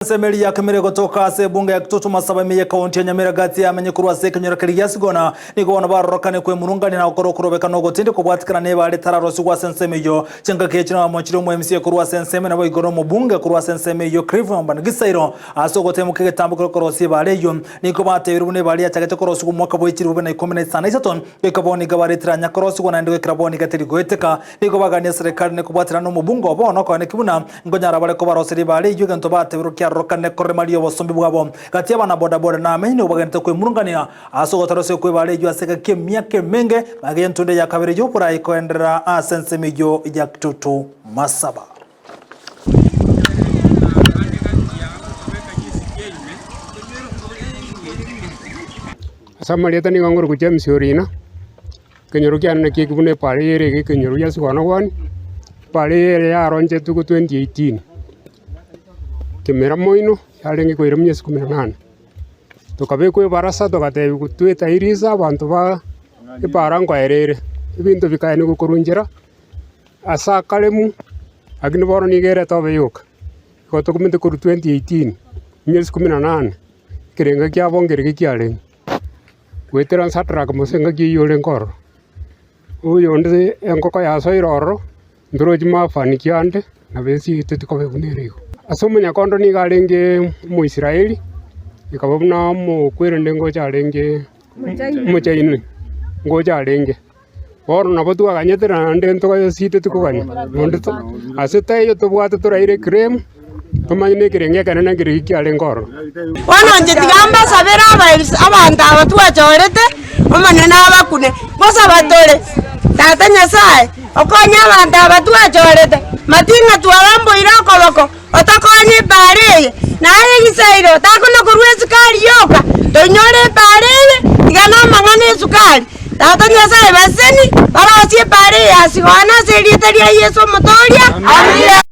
Ensemo eria yakemire gotoka ase ebunge ya Kitutu Masaba ime y'ekaunti ya Nyamira gati yamenye korwa ase ekenyoro keria gia Sigona nigo bono barorokane kwemurungania na gokora okorobeka na ogotindi kobwatikana nebare etararosigwa ase ensemo eyio. Chingaki echi nabamochire omo MCA korwa ase ensemo nabo igoro omobunge korwa ase ensemo eyio Cliff Ombane Gisairo ase ogotemoka egetambo keria korosia ebare eyio. Nigo batebire buna ebare yachagete korosigwa omwaka bwe chilifu bibere na ikomi na isano na isato goika bono iga bare etiranya korosigwa naende goikera bono iga teri goeteka. Nigo bagania eserekari nekobwaterana nomobunge obo bono koeneki buna Nkonyara bare kobaroseria ebaare eyio egento bateberwe kiarorokane koremaria obosombi bwabo. Gati y'abana boda-boda na amenyi nigo bagenderete kwemurungania ase ogotarosia kw'ebaare eyio ase egaki emiaka emenge, magega y'entunda ya kabere y'oboraai koenderera ase ensemo eyio ya Kitutu Masaba. Ase amarieta nigo ngorokwa James Orina, ekenyoro kiane nakio eke buna epaara eye ere iga ekenyoro gia Sigwana-gwani. Epaara eye ere yaronchetwe ko 2018, kemera moino yarenge koira miezi kumi na nane. Tokabekwa ebarasa togatebiwa twetairise abanto ba epaara nkoera ere, ebinto bikaenigwa korwa nchera ase akaremu, lakini bono nigo ere etobe yoka. Igo tokomanyete korwa 2018, miezi kumi na nane, ekerengo kiabo nkerenge kiarenge, goetera nse atraka mose engaki eywo orenge ororo. Oyonde engoko yasoire ororo, ntorochi mafanikio ande, nabo ense yaito tikoba buna ere igo. Ase omonyakondo nigo arenge omoisraeli, ekaba buna omokwerende ngocha arenge omochaini ngocha arenge. Bono nabo twaganyete naende ntogasiite tikoganya, onde to ase taiyo tobwate toraire eclaim, tomanye na ekerengo ekenene nkeri kiarenge ororo. Bono inche tiga mbasabere abaeris abanto aba twachorete, Omonene abakune. Ngosaba tore, Tata Nyasae, okonye abanto aba twachorete, mating'a twabamboire okoboko, otokonye epaara eye, na aye Gisairo, takona korua esukari yoka, toinyore epaara eye, tiga namang'ana esukari. Tata Nyasae, baseseni, barosie epaara eye ya Sigona ase erieta ria Yeso Omotoria. Amina.